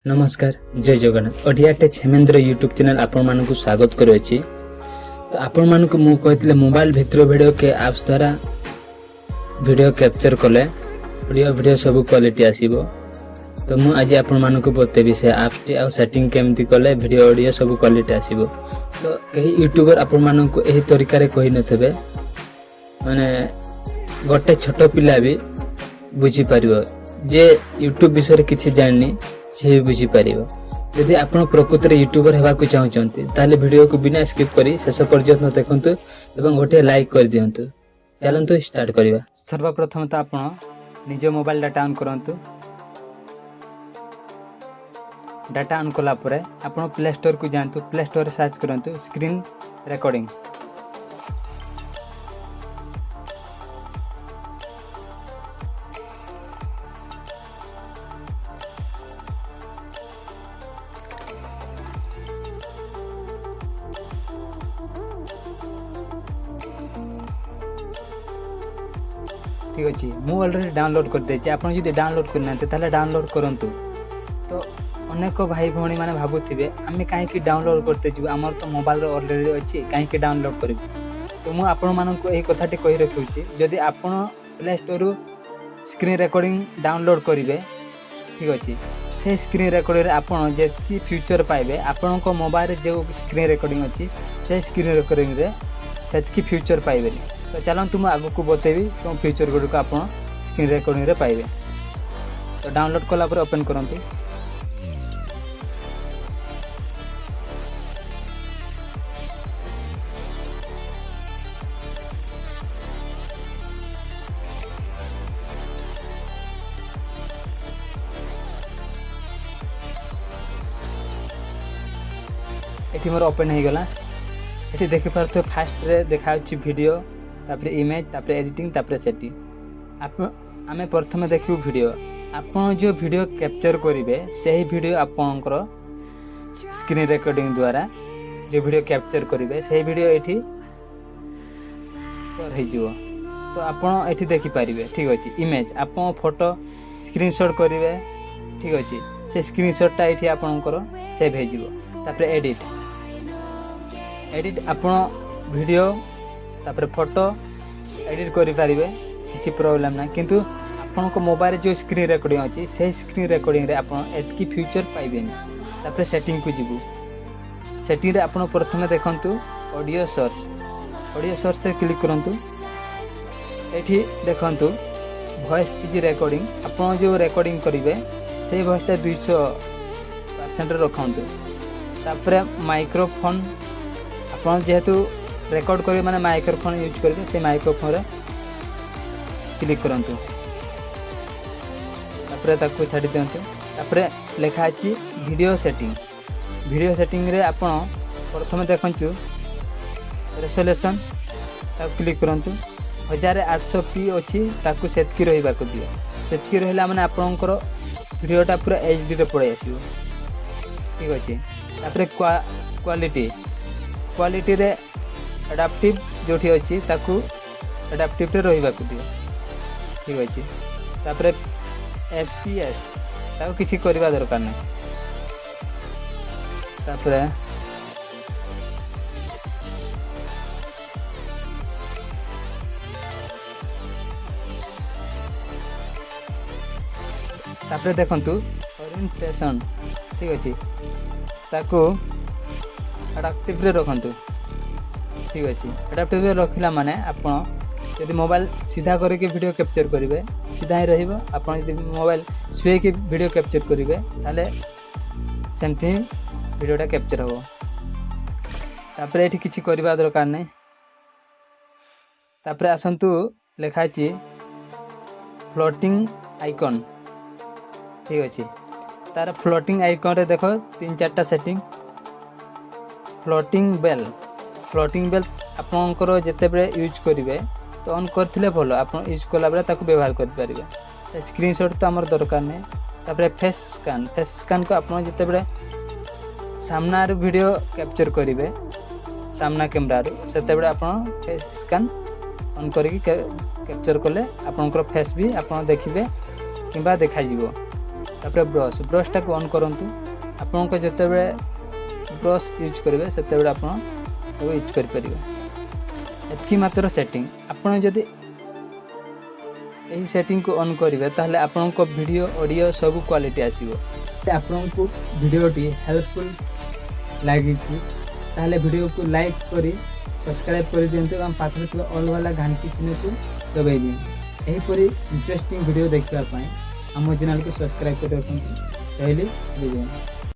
ନମସ୍କାର, ଜୟ Jagannath. Odia tech Hemendra YouTube channel ଆପଣମାନଙ୍କୁ ସ୍ୱାଗତ କରୁଅଛି। ତ ଆପଣମାନଙ୍କୁ ମୁଁ କହିଥିଲି, ମୋବାଇଲ ଭିତର ଭିଡ଼ିଓ କେ ଆପ୍ସ ଦ୍ୱାରା ଭିଡ଼ିଓ କ୍ୟାପଚର୍ କଲେ ଅଡ଼ିଓ ଭିଡ଼ିଓ ସବୁ କ୍ୱାଲିଟି ଆସିବ। ତ ମୁଁ ଆଜି ଆପଣମାନଙ୍କୁ ବତେଇବି ସେ ଆପ୍ସଟି ଆଉ ସେଟିଂ କେମିତି କଲେ ଭିଡ଼ିଓ, ଅଡ଼ିଓ ସବୁ କ୍ୱାଲିଟି ଆସିବ। ତ କେହି ୟୁଟ୍ୟୁବର ଆପଣମାନଙ୍କୁ ଏହି ତରିକାରେ କହିନଥିବେ, ମାନେ ଗୋଟେ ଛୋଟ ପିଲା ବି ବୁଝିପାରିବ, ଯେ ୟୁଟ୍ୟୁବ ବିଷୟରେ କିଛି ଜାଣିନି ସେ ବି ବୁଝିପାରିବ। ଯଦି ଆପଣ ପ୍ରକୃତରେ ୟୁଟ୍ୟୁବର ହେବାକୁ ଚାହୁଁଛନ୍ତି, ତାହେଲେ ଭିଡ଼ିଓକୁ ବିନା ସ୍କିପ୍ କରି ଶେଷ ପର୍ଯ୍ୟନ୍ତ ଦେଖନ୍ତୁ ଏବଂ ଗୋଟିଏ ଲାଇକ୍ କରିଦିଅନ୍ତୁ। ଚାଲନ୍ତୁ ଷ୍ଟାର୍ଟ କରିବା। ସର୍ବପ୍ରଥମେ ତ ଆପଣ ନିଜ ମୋବାଇଲ ଡାଟା ଅନ୍ କରନ୍ତୁ। ଡାଟା ଅନ୍ କଲା ପରେ ଆପଣ ପ୍ଲେ ଷ୍ଟୋରକୁ ଯାଆନ୍ତୁ। ପ୍ଲେ ଷ୍ଟୋରରେ ସର୍ଚ୍ଚ କରନ୍ତୁ ସ୍କ୍ରିନ୍ ରେକର୍ଡ଼ିଂ। ଠିକ୍ ଅଛି, ମୁଁ ଅଲରେଡ଼ି ଡାଉନଲୋଡ଼୍ କରିଦେଇଛି। ଆପଣ ଯଦି ଡାଉନଲୋଡ଼୍ କରିନାହାନ୍ତି, ତାହେଲେ ଡାଉନଲୋଡ଼୍ କରନ୍ତୁ। ତ ଅନେକ ଭାଇ ଭଉଣୀମାନେ ଭାବୁଥିବେ, ଆମେ କାହିଁକି ଡାଉନଲୋଡ଼୍ କରତେ ଯିବୁ, ଆମର ତ ମୋବାଇଲରେ ଅଲରେଡ଼ି ଅଛି, କାହିଁକି ଡାଉନଲୋଡ଼୍ କରିବୁ? ତ ମୁଁ ଆପଣମାନଙ୍କୁ ଏହି କଥାଟି କହି ରଖୁଛି, ଯଦି ଆପଣ ପ୍ଲେ ଷ୍ଟୋରରୁ ସ୍କ୍ରିନ୍ ରେକର୍ଡ଼ିଂ ଡାଉନଲୋଡ଼୍ କରିବେ, ଠିକ୍ ଅଛି, ସେ ସ୍କ୍ରିନ୍ ରେକର୍ଡ଼ିଂରେ ଆପଣ ଯେତିକି ଫିଚର୍ ପାଇବେ, ଆପଣଙ୍କ ମୋବାଇଲରେ ଯେଉଁ ସ୍କ୍ରିନ୍ ରେକର୍ଡ଼ିଂ ଅଛି, ସେ ସ୍କ୍ରିନ୍ ରେକର୍ଡ଼ିଂରେ ସେତିକି ଫିଚର୍ ପାଇବେନି। ତ ଚାଲନ୍ତୁ, ମୁଁ ଆଗକୁ ବତେଇବି କେଉଁ ଫିଚର୍ ଗୁଡ଼ିକ ଆପଣ ସ୍କ୍ରିନ୍ ରେକର୍ଡ଼ିଂରେ ପାଇବେ। ତ ଡାଉନଲୋଡ଼୍ କଲା ପରେ ଓପେନ୍ କରନ୍ତୁ। ଏଠି ମୋର ଓପେନ୍ ହେଇଗଲା। ଏଠି ଦେଖିପାରୁଥିବେ, ଫାଷ୍ଟରେ ଦେଖାଯାଉଛି ଭିଡ଼ିଓ, ତାପରେ ଇମେଜ୍, ତାପରେ ଏଡ଼ିଟିଂ, ତାପରେ ସେଟିଂ। ଆପଣ ଆମେ ପ୍ରଥମେ ଦେଖିବୁ ଭିଡ଼ିଓ। ଆପଣ ଯେଉଁ ଭିଡ଼ିଓ କ୍ୟାପଚର୍ କରିବେ, ସେହି ଭିଡ଼ିଓ ଆପଣଙ୍କର ସ୍କ୍ରିନ୍ ରେକର୍ଡ଼ିଂ ଦ୍ୱାରା ଯେଉଁ ଭିଡ଼ିଓ କ୍ୟାପଚର୍ କରିବେ, ସେହି ଭିଡ଼ିଓ ଏଠି ଷ୍ଟୋର୍ ହେଇଯିବ। ତ ଆପଣ ଏଠି ଦେଖିପାରିବେ। ଠିକ୍ ଅଛି। ଇମେଜ୍, ଆପଣ ଫଟୋ ସ୍କ୍ରିନସଟ୍ କରିବେ, ଠିକ୍ ଅଛି, ସେ ସ୍କ୍ରିନସଟ୍ଟା ଏଠି ଆପଣଙ୍କର ସେଭ୍ ହେଇଯିବ। ତାପରେ ଏଡ଼ିଟ୍। ଏଡ଼ିଟ୍ ଆପଣ ଭିଡ଼ିଓ ତାପରେ ଫଟୋ ଏଡ଼ିଟ୍ କରିପାରିବେ, କିଛି ପ୍ରୋବ୍ଲେମ୍ ନାହିଁ। କିନ୍ତୁ ଆପଣଙ୍କ ମୋବାଇଲରେ ଯେଉଁ ସ୍କ୍ରିନ୍ ରେକର୍ଡ଼ିଂ ଅଛି, ସେଇ ସ୍କ୍ରିନ୍ ରେକର୍ଡ଼ିଂରେ ଆପଣ ଏତିକି ଫିଚର୍ ପାଇବେନି। ତାପରେ ସେଟିଂକୁ ଯିବୁ। ସେଟିଂରେ ଆପଣ ପ୍ରଥମେ ଦେଖନ୍ତୁ ଅଡ଼ିଓ ସୋର୍ସ। ଅଡ଼ିଓ ସୋର୍ସରେ କ୍ଲିକ୍ କରନ୍ତୁ। ଏଠି ଦେଖନ୍ତୁ ଭଏସ୍ is recording. ଆପଣ ଯେଉଁ ରେକର୍ଡ଼ିଂ କରିବେ, ସେଇ ଭଏସ୍ଟା 200%ରେ ରଖନ୍ତୁ। ତାପରେ ମାଇକ୍ରୋଫୋନ୍, ଆପଣ ଯେହେତୁ ରେକର୍ଡ଼ କରିବେ, ମାନେ ମାଇକ୍ରୋଫୋନ୍ ୟୁଜ୍ କରିବେ, ସେଇ ମାଇକ୍ରୋଫୋନ୍ରେ କ୍ଲିକ୍ କରନ୍ତୁ। ତାପରେ ତାକୁ ଛାଡ଼ି ଦିଅନ୍ତୁ। ତାପରେ ଲେଖା ଅଛି ଭିଡ଼ିଓ ସେଟିଂ। ଭିଡ଼ିଓ ସେଟିଂରେ ଆପଣ ପ୍ରଥମେ ଦେଖନ୍ତୁ ରେସୋଲେସନ୍, ତାକୁ କ୍ଲିକ୍ କରନ୍ତୁ। 1800 ପି ଅଛି, ତାକୁ ସେତିକି ରହିବାକୁ ଦିଅ। ସେତିକି ରହିଲା ମାନେ ଆପଣଙ୍କର ଭିଡ଼ିଓଟା ପୁରା ଏଚ୍ ଡିରେ ପଳେଇ ଆସିବ। ଠିକ୍ ଅଛି। ତାପରେ କ୍ୱାଲିଟି। କ୍ୱାଲିଟିରେ ଆଡ଼ାପ୍ଟିଭ୍ ଯେଉଁଠି ଅଛି, ତାକୁ ଆଡ଼ାପ୍ଟିଭ୍ରେ ରହିବାକୁ ଦିଅ। ଠିକ୍ ଅଛି। ତାପରେ ଏଫ୍ ପି ଏସ୍, ତାକୁ କିଛି କରିବା ଦରକାର ନାହିଁ। ତାପରେ ତାପରେ ଦେଖନ୍ତୁ ଓରିଏଣ୍ଟେସନ୍। ଠିକ୍ ଅଛି, ତାକୁ ଆଡ଼ାପ୍ଟିଭ୍ରେ ରଖନ୍ତୁ। ଠିକ୍ ଅଛି। ଆଡ଼ାପ୍ଟିଭ୍ରେ ରଖିଲା ମାନେ ଆପଣ ଯଦି ମୋବାଇଲ ସିଧା କରିକି ଭିଡ଼ିଓ କ୍ୟାପଚର୍ କରିବେ, ସିଧା ହିଁ ରହିବ। ଆପଣ ଯଦି ମୋବାଇଲ ଶୁଏଇକି ଭିଡ଼ିଓ କ୍ୟାପଚର୍ କରିବେ, ତାହେଲେ ସେମିତି ହିଁ ଭିଡ଼ିଓଟା କ୍ୟାପଚର୍ ହେବ। ତାପରେ ଏଠି କିଛି କରିବା ଦରକାର ନାହିଁ। ତାପରେ ଆସନ୍ତୁ, ଲେଖା ଅଛି ଫ୍ଲୋଟିଂ ଆଇକନ୍। ଠିକ୍ ଅଛି। ତାର ଫ୍ଲୋଟିଂ ଆଇକନ୍ରେ ଦେଖ ତିନି ଚାରିଟା setting. Floating bail. Floating bail ଆପଣଙ୍କର ଯେତେବେଳେ ୟୁଜ୍ କରିବେ, ତ ଅନ୍ କରିଥିଲେ ଭଲ, ଆପଣ ୟୁଜ୍ କଲାବେଳେ ତାକୁ ବ୍ୟବହାର କରିପାରିବେ। ସ୍କ୍ରିନସଟ୍ ତ ଆମର ଦରକାର ନାହିଁ। ତାପରେ ଫେସ୍ ସ୍କାନ୍। ଫେସ୍ ସ୍କାନ୍କୁ ଆପଣ ଯେତେବେଳେ ସାମ୍ନାରୁ ଭିଡ଼ିଓ କ୍ୟାପଚର୍ କରିବେ, ସାମ୍ନା କ୍ୟାମେରାରୁ, ସେତେବେଳେ ଆପଣ ଫେସ୍ ସ୍କାନ୍ ଅନ୍ କରିକି କ୍ୟାପଚର୍ କଲେ ଆପଣଙ୍କର ଫେସ୍ ବି ଆପଣ ଦେଖିବେ କିମ୍ବା ଦେଖାଯିବ। ତାପରେ ବ୍ରସ୍, ବ୍ରସ୍ଟାକୁ ଅନ୍ କରନ୍ତୁ। ଆପଣଙ୍କ ଯେତେବେଳେ ବ୍ରସ୍ ୟୁଜ୍ କରିବେ, ସେତେବେଳେ ଆପଣ ତାକୁ ୟୁଜ୍ କରିପାରିବେ। ଏତିକି ମାତ୍ର ସେଟିଂ। ଆପଣ ଯଦି ଏହି ସେଟିଂକୁ ଅନ୍ କରିବେ, ତାହେଲେ ଆପଣଙ୍କ ଭିଡ଼ିଓ, ଅଡ଼ିଓ ସବୁ କ୍ୱାଲିଟି ଆସିବ। ଆପଣଙ୍କୁ ଭିଡ଼ିଓଟି ହେଲ୍ପଫୁଲ୍ ଲାଗିଛି, ତାହେଲେ ଭିଡ଼ିଓକୁ ଲାଇକ୍ କରି ସବସ୍କ୍ରାଇବ୍ କରିଦିଅନ୍ତୁ ଏବଂ ପାଖରେ ଥିବା ଅଲ୍ ବାଲା ଘାଣ୍ଟି ଚିହ୍ନକୁ ଦବାଇ ଦିଅନ୍ତୁ। ଏହିପରି ଇଣ୍ଟରେଷ୍ଟିଂ ଭିଡ଼ିଓ ଦେଖିବା ପାଇଁ ଆମ ଚ୍ୟାନେଲକୁ ସବସ୍କ୍ରାଇବ୍ କରି ରଖନ୍ତୁ। ରହିଲି, ବିଦାୟ।